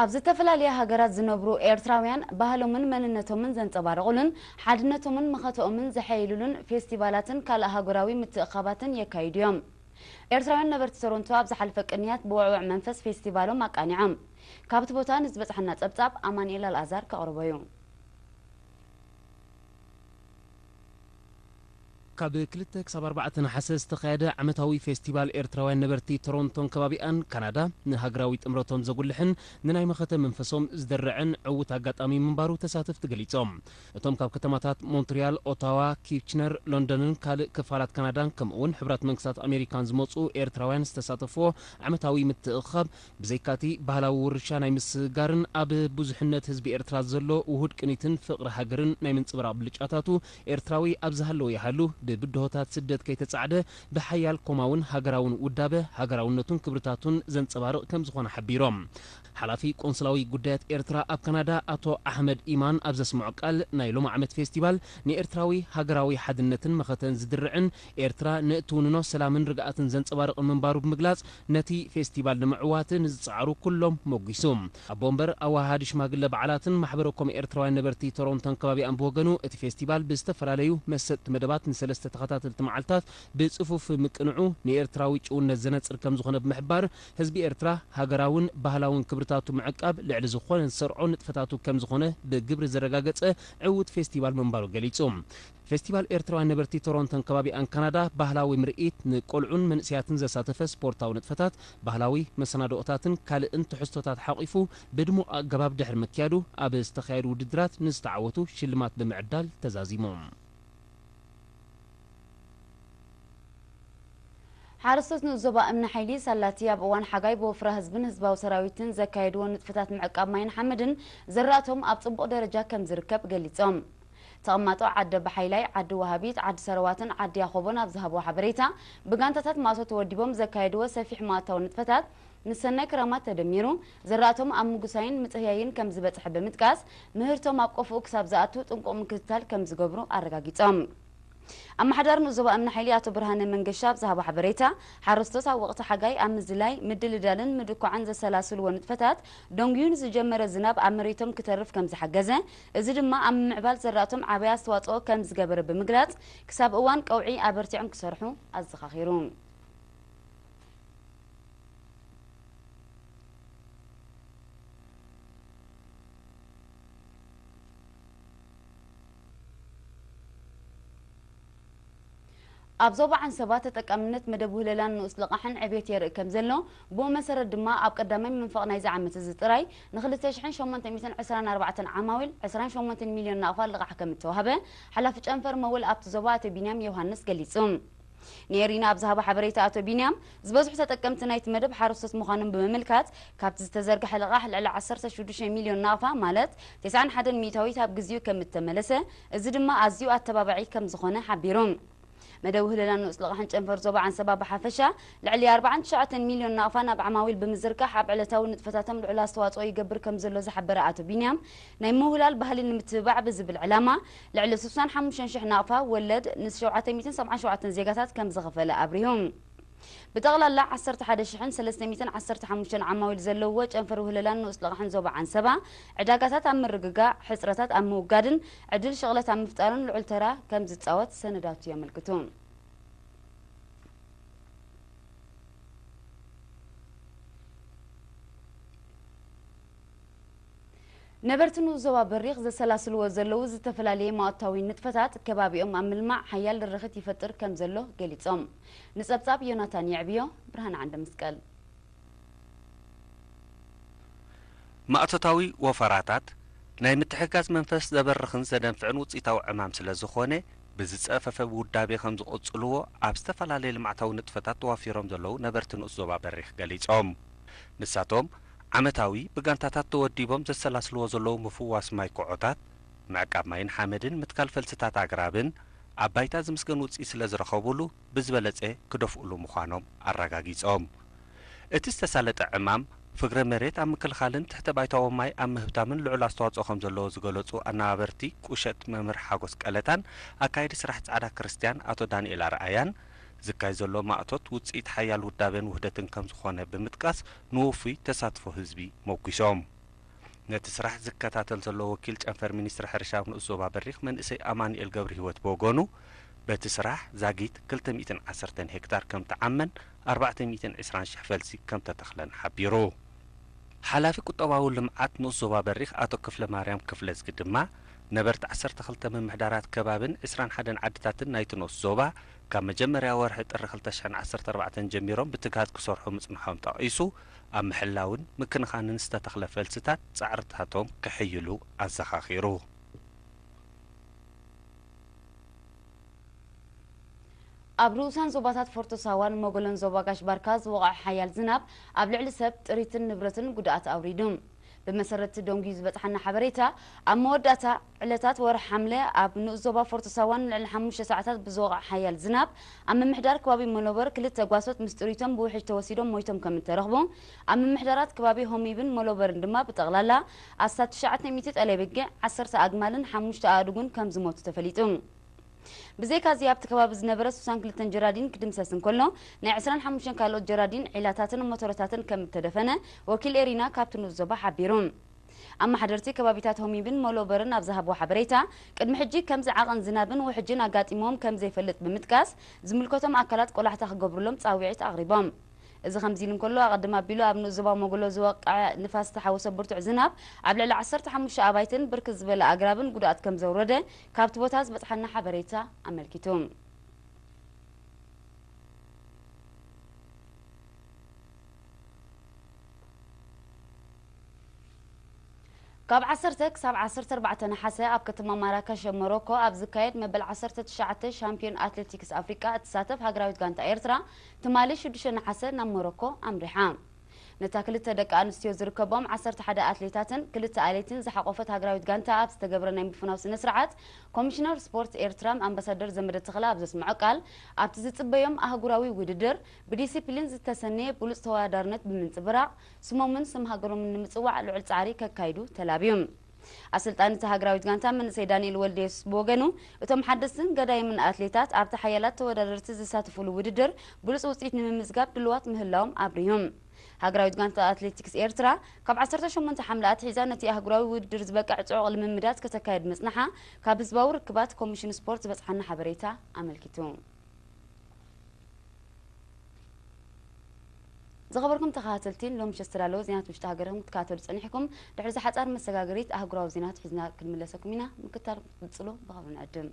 ኣብ ዝተፈላለያ ሃገራት ዝነብሩ ኤርትራውያን ባህሎምን መንነቶምን ዘንጸባርቑሉን ሓድነቶምን መኸተኦምን ዘሐይሉሉን ፌስቲቫላትን ካልእ ሃገራዊ ምትእኻባትን የካይዱ እዮም። ኤርትራውያን ነበርቲ ቶሮንቶ ኣብ ዝሓለፈ ቅንያት ብውዕውዕ መንፈስ ፌስቲቫሎም ኣቃኒዖም። ካብቲ ቦታ ንዝበጽሐና ጸብጻብ ኣማኑኤል ኣልኣዛር ከቕርቦ እዩ። ካብ ክልተ ክሳብ ኣርባዕተ ነሓሰ ዝተኻየደ ዓመታዊ ፌስቲቫል ኤርትራውያን ነበርቲ ቶሮንቶን ከባቢኣን ካናዳ፣ ንሃገራዊ ጥምረቶም ዘጉልሕን ንናይ መኸተ መንፈሶም ዝደርዕን ዕዉት ኣጋጣሚ ምንባሩ ተሳተፍቲ ገሊጾም። እቶም ካብ ከተማታት ሞንትሪያል፣ ኦታዋ፣ ኪችነር፣ ሎንደንን ካልእ ክፋላት ካናዳን ከምኡ'ውን ሕቡራት መንግስታት ኣሜሪካን ዝመጹ ኤርትራውያን ዝተሳተፍዎ ዓመታዊ ምትእኽኻብ፣ ብዘይካ'ቲ ባህላዊ ውርሻ ናይ ምስግጋርን ኣብ ብዙሕነት ህዝቢ ኤርትራ ዘሎ ውሁድ ቅኒትን ፍቕሪ ሃገርን ናይ ምንጽብራቕ ብልጫታቱ፣ ኤርትራዊ ኣብ ዝሃለወ ይሃሉ ብብድሆታት ስደት ከይተጻዕደ፣ ብሓያል ኮማውን ሃገራውን ውዳበ፣ ሃገራውነቱን ክብርታቱን ዘንጸባርቕ ከም ዝኾነ ሓቢሮም። ሓላፊ ቆንስላዊ ጉዳያት ኤርትራ ኣብ ካናዳ ኣቶ ኣሕመድ ኢማን ኣብ ዘስምዖ ቃል፣ ናይ ሎሚ ዓመት ፌስቲቫል ንኤርትራዊ ሃገራዊ ሓድነትን መኸተን ዝድርዕን ኤርትራ ንእትውንኖ ሰላምን ርግኣትን ዘንጸባርቕ ምንባሩ ብምግላጽ፣ ነቲ ፌስቲቫል ንምዕዋት ንዝጸዓሩ ኩሎም ሞጒሱ። ኣቦ ወንበር ኣወሃሃዲ ሽማግለ በዓላትን ማሕበረ ኮም ኤርትራውያን ነበርቲ ቶሮንቶን ከባቢኣን ብወገኑ፣ እቲ ፌስቲቫል ብዝተፈላለዩ መሰጥቲ መደባት ንሰለስተ ተኸታተልቲ መዓልታት ብጽፉፍ ምቅንዑ ንኤርትራዊ ጭውነት ዘነጽር ከም ዝኾነ ብምሕባር፣ ህዝቢ ኤርትራ ሃገራውን ባህላውን ክብርታቱ ምዕቃብ ልዕሊ ዝኾነ ዝሰርዖ ንጥፈታቱ ከም ዝኾነ ብግብሪ ዘረጋገጸ ዕዉት ፌስቲቫል ምንባሩ ገሊጹ። ፌስቲቫል ኤርትራውያን ነበርቲ ቶሮንቶን ከባቢኣን ካናዳ ባህላዊ ምርኢት ንቆልዑን መንእሰያትን ዘሳተፈ ስፖርታዊ ንጥፈታት፣ ባህላዊ መሰናድኦታትን ካልእን ትሕዝቶታት ሓቒፉ ብድሙቕ ኣገባብ ድሕሪ ምክያዱ፣ ኣብ ዝተኻየዱ ውድድራት ንዝተዓወቱ ሽልማት ብምዕዳል ተዛዚሙ። ሓረስቶት ንኡስ ዞባ እምኒ ሓይሊ ሳላቲ ኣብ እዋን ሓጋይ ብወፍራ ህዝብን ህዝባዊ ሰራዊትን ዘካየድዎ ንጥፈታት ምዕቃብ ማይን ሓመድን ዘራእቶም ኣብ ጽቡቕ ደረጃ ከም ዝርከብ ገሊጾም። ተቐማጦ ዓደ ባሓይላይ፣ ዓዲ ወሃቢት፣ ዓዲ ሰረዋትን ዓዲ ያኾቦን ኣብ ዝሃብዎ ሓበሬታ፣ ብጋንታታት ማእቶ ተወዲቦም ዘካየድዎ ሰፊሕ መኣታዊ ንጥፈታት፣ ምስ ሰናይ ክራማት ተደሚሩ፣ ዘራእቶም ኣብ ምጉሳይን ምጽህያይን ከም ዝበጽሐ ብምጥቃስ፣ ምህርቶም ኣብ ቆፎኡ ክሳብ ዝኣቱ ጥንቁቕ ምክትታል ከም ዝገብሩ ኣረጋጊጾም። ኣመሓዳሪ ንኡስ ዞባ እምኒ ሓይሊ ኣቶ ብርሃነ መንገሻ ኣብ ዝሃቦ ሓበሬታ፣ ሓረስቶት ኣብ ወቕቲ ሓጋይ ኣብ ምዝላይ፣ ምድልዳልን ምድኳዕን ዘሰላስልዎ ንጥፈታት ደንጉዩ ንዝጀመረ ዝናብ ኣብ መሬቶም ክተርፍ ከም ዝሓገዘ፣ እዚ ድማ ኣብ ምምዕባል ዘራእቶም ዓብይ ኣስተዋጽኦ ከም ዝገበረ ብምግላጽ፣ ክሳብ እዋን ቀውዒ ኣበርቲዖም ክሰርሑ ኣዘኻኺሩ። ኣብ ዞባ ዓንሰባ ተጠቃምነት መደብ ውህለላን ንኡስ ልቓሕን ዕብየት የርኢ ከም ዘሎ፣ ብኡ መሰረት ድማ ኣብ ቀዳማይ መንፈቕ ናይዚ ዓመት እዚ ጥራይ ን ክልተ ሽሕን ሸሞንተ ሚእትን ዕስራን ኣርባዕተን ዓማዊል ዕስራን ሸሞንተን ሚልዮን ናቕፋ ልቓሕ ከም እተዋህበ ሓላፊ ጨንፈር መወል ኣብቲ ዞባ ኣቶ ቢንያም ዮሃንስ ገሊጹ። ንኤሪና ኣብ ዝሃቦ ሓበሬታ ኣቶ ቢንያም፣ ዝበዝሑ ተጠቀምቲ ናይቲ መደብ ሓረስቶት ምዃኖም ብምምልካት፣ ካብቲ ዝተዘርግሐ ልቓሕ ልዕሊ ዓሰርተ ሽዱሽተ ሚልዮን ናቕፋ፣ ማለት ተስዓን ሓደን ሚእታዊት ኣብ ግዜኡ ከም እተመለሰ፣ እዚ ድማ ኣዝዩ ኣተባባዒ ከም ዝኾነ ሓቢሩ። መደብ ውህለላን ንኡስ ልቓሕን ጨንፈር ዞባ ዓንሰባ ብሓፈሻ፣ ልዕሊ ኣርባዓን ትሽዓተን ሚልዮን ናቕፋ ናብ ዓማዊል ብምዝርጋሕ፣ ኣብ ዕለታዊ ንጥፈታቶም ልዑል ኣስተዋጽኦ ይገብር ከም ዘሎ ዝሓበረ ኣቶ ቢንያም፣ ናይ ምውህላል ባህሊ ንምትብባዕ ብዝብል ዕላማ፣ ልዕሊ ስሳን ሓሙሽተን ሽሕ ናቕፋ ወለድ ንሸውዓተ ሚእትን ሰብዓን ሸውዓተን ዜጋታት ከም ዝኸፈለ ኣብሪሁ። ብጠቕላላ ዓሰርተ ሓደ ሽሕን ሰለስተ ሚእትን ዓሰርተ ሓሙሽተን ዓማዊል ዘለውዎ ጨንፈር ውህለላን ንኡስ ልቓሕን ዞባ ዓንሰባ፣ ዕዳጋታት ኣብ ምርግጋእ፣ ሕጽረታት ኣብ ምውጋድን ዕድል ሸቕለት ኣብ ምፍጣርን ልዑል ተራ ከም ዝጻወት ሰነዳቱ የመልክቱ። ነበርቲ ንኡስ ዞባ በሪኽ ዘሰላስልዎ ዘለዉ ዝተፈላለየ ማእታዊ ንጥፈታት፣ ከባቢኦም ኣብ ምልማዕ ሓያል ድርኽት ይፈጥር ከም ዘሎ ገሊጾም። ንጸብጻብ ዮናታን የዕብዮ፣ ብርሃን ዓንደ መስቀል። ማእቶታዊ ወፈራታት፣ ናይ ምትሕግጋዝ መንፈስ ዘበርኽን ዘደንፍዕን ውጽኢታዊ ዕማም ስለ ዝኾነ፣ ብዝጸፈፈ ውዳቤ ከም ዝቕጽልዎ፣ ኣብ ዝተፈላለየ ልምዓታዊ ንጥፈታት ተዋፊሮም ዘለዉ ነበርቲ ንኡስ ዞባ በሪኽ ገሊጾም። ንሳቶም፣ ዓመታዊ ብጋንታታት ተወዲቦም ዘሰላስልዎ ዘለዉ ምፍዋስ ማይ ኮዖታት፣ ምዕቃብ ማይን ሓመድን ምትካል ፈልስታት ኣግራብን ኣብ ባይታ ዝምስገን ውጽኢት ስለ ዝረኸቡሉ ብዝበለጸ ክደፍኡሉ ምዃኖም ኣረጋጊጾም። እቲ ዝተሳለጠ ዕማም ፍግረ መሬት ኣብ ምክልኻልን ትሕተ ባይታዊ ማይ ኣብ ምህብታምን ልዑል ኣስተዋጽኦ ከም ዘለዎ ዝገለጹ ኣነባበርቲ ቁሸት መምህር ሓጎስ ቀለታን ኣካየዲ ስራሕ ጻዕዳ ክርስትያን ኣቶ ዳንኤል ኣርኣያን ዝካየድ ዘሎ ማእቶት ውጽኢት ሓያል ውዳበን ውህደትን ከም ዝኾነ ብምጥቃስ ንውፉይ ተሳትፎ ህዝቢ ሞጒሶም። ነቲ ስራሕ ዝከታተል ዘሎ ወኪል ጨንፈር ሚኒስትሪ ሕርሻ ኣብ ንኡስ ዞባ በሪኽ መንእሰይ ኣማኑኤል ገብረህይወት ብወገኑ፣ በቲ ስራሕ ዛጊት ክልተ ሚእትን ዓሰርተን ሄክታር ከም ተዓመን ኣርባዕተ ሚእትን ዕስራን ሽሕ ፈልሲ ከም ተተኽለን ሓቢሩ። ሓላፊ ቁጠባዊ ልምዓት ንኡስ ዞባ በሪኽ ኣቶ ክፍለ ማርያም ክፍለዝጊ ድማ፣ ነበርቲ ዓሰርተ ክልተ ምምሕዳራት ከባብን ዕስራን ሓደን ዓድታትን ናይቲ ንኡስ ዞባ፣ ካብ መጀመርያ ወርሒ ጥሪ ክልተ ሽሕን ዓሰርተ ኣርባዕተን ጀሚሮም ብትግሃት ክሰርሑ ምጽንሖም ጠቒሱ፣ ኣብ ምሕላውን ምክንኻንን ዝተተኽለ ፈልስታት ጻዕርታቶም ክሕይሉ ኣዘኻኺሩ። ኣብ ርኡሳን ዞባታት ፎርቶ ሳዋን ሞጎሎን ዞባ ጋሽ ባርካ ዝወቕዐ ሓያል ዝናብ ኣብ ልዕሊ ሰብ፣ ጥሪትን ንብረትን ጉድኣት ኣውሪዱ። ብመሰረት ደንጉዩ ዝበጽሓና ሓበሬታ፣ ኣብ መወዳእታ ዕለታት ወርሒ ሓምለ ኣብ ንኡስ ዞባ ፎርቶ ሳዋን ንልዕሊ ሓሙሽተ ሰዓታት ብዝወቕዐ ሓያል ዝናብ ኣብ ምምሕዳር ከባቢ መሎበር ክልተ ጓሶት ምስ ጥሪቶም ብውሕጅ ተወሲዶም ሞይቶም ከም እተረኽቡ፣ ኣብ ምምሕዳራት ከባቢ ሆሚብን መሎበርን ድማ ብጠቕላላ ኣስታት ትሽዓተ ሚእቲ ጠለይ በጊዕ፣ ዓሰርተ ኣግማልን ሓሙሽተ ኣእዱግን ከም ዝሞቱ ተፈሊጡ። ብዘይካዚ ኣብቲ ከባቢ ዝነበረ ስሳን ክልተን ጀራዲን ክድምሰስ እንከሎ፣ ናይ ዕስራን ሓሙሽተን ካልኦት ጀራዲን፣ ዒላታትን ሞተረታትን ከም እተደፈነ ወኪል ኤሪና ካብቲ ንኡስ ዞባ ሓቢሩ። ኣመሓደርቲ ከባቢታት ሆሚብን መሎበርን ኣብ ዝሃብዎ ሓበሬታ፣ ቅድሚ ሕጂ ከምዚ ዓቐን ዝናብን ውሕጅን ኣጋጢምዎም ከም ዘይፈልጥ ብምጥቃስ፣ ዝምልከቶም ኣካላት ቆላሕታ ክገብሩሎም ጻውዒት ኣቕሪቦም። እዚ ከምዚ ኢሉ እንከሎ፣ ኣቐድም ኣቢሉ ኣብ ንኡስ ዞባ ሞጎሎ ዝወቅዐ ንፋስ ዝተሓወሶ ብርቱዕ ዝናብ ኣብ ልዕሊ ዓሰርተ ሓሙሽተ ኣባይትን ብርክት ዝበለ ኣግራብን ጉድኣት ከም ዘውረደ ካብቲ ቦታ ዝበጽሓና ሓበሬታ ኣመልኪቱ። ካብ ዓሰርተ ክሳብ ዓሰርተ ኣርባዕተ ነሓሰ ኣብ ከተማ ማራካሽ ሞሮኮ ኣብ ዝካየድ መበል ዓሰርተ ትሽዓተ ሻምፒዮን ኣትሌቲክስ ኣፍሪቃ እትሳተፍ ሃገራዊት ጋንታ ኤርትራ፣ ትማሊ ሽዱሽተ ነሓሰ ናብ ሞሮኮ ኣምሪሓ። ነታ ክልተ ደቂ ኣንስትዮ ዝርከቦም ዓሰርተ ሓደ ኣትሌታትን ክልተ ኣለይትን ዝሓቖፈት ሃገራዊት ጋንታ ኣብ ዝተገብረ ናይ ምፍናው ስነ ስርዓት፣ ኮሚሽነር ስፖርት ኤርትራ ኣምባሳደር ዘመደ ተኽለ ኣብ ዘስምዖ ቃል፣ ኣብቲ ዝጽበዮም ኣህጉራዊ ውድድር ብዲሲፕሊን ዝተሰነየ ብሉጽ ተወዳዳርነት ብምንጽብራቕ፣ ስሞምን ስም ሃገሮምን ንምጽዋዕ ልዑል ጻዕሪ ከካይዱ ተላብዩ። ኣሰልጣኒ እታ ሃገራዊት ጋንታ መንእሰይ ዳንኤል ወልደየሱስ ብወገኑ፣ እቶም ሓደስትን ገዳይምን ኣትሌታት ኣብቲ ሓያላት ተወዳደርቲ ዝሳተፉሉ ውድድር ብሉጽ ውጽኢት ንምምዝጋብ ድልዋት ምህላዎም ኣብሪሁ። ሃገራዊት ጋንታ ኣትሌቲክስ ኤርትራ ካብ ዓሰርተ ሸሞንተ ሓምለ ኣትሒዛ ነቲ ኣህጉራዊ ውድድር ዝበቅዕ ጽዑቕ ልምምዳት ከተካየድ ምጽንሓ ካብ ህዝባዊ ርክባት ኮሚሽን ስፖርት ዝበጽሓና ሓበሬታ ኣመልኪቱ። ዝኸበርኩም ተኸታተልቲ፣ ሎሚ ምሸት ዝተዳለወ ዜናት ውሽጢ ሃገርኩም ክትከታተሉ ጸኒሕኩም። ድሕሪ እዚ ሓጻር መሰጋገሪት ኣህጉራዊ ዜናት ሒዝና ክንምለሰኩም ኢና። ምክትታል ክትቅጽሉ ብኽብሪ ንዕድም።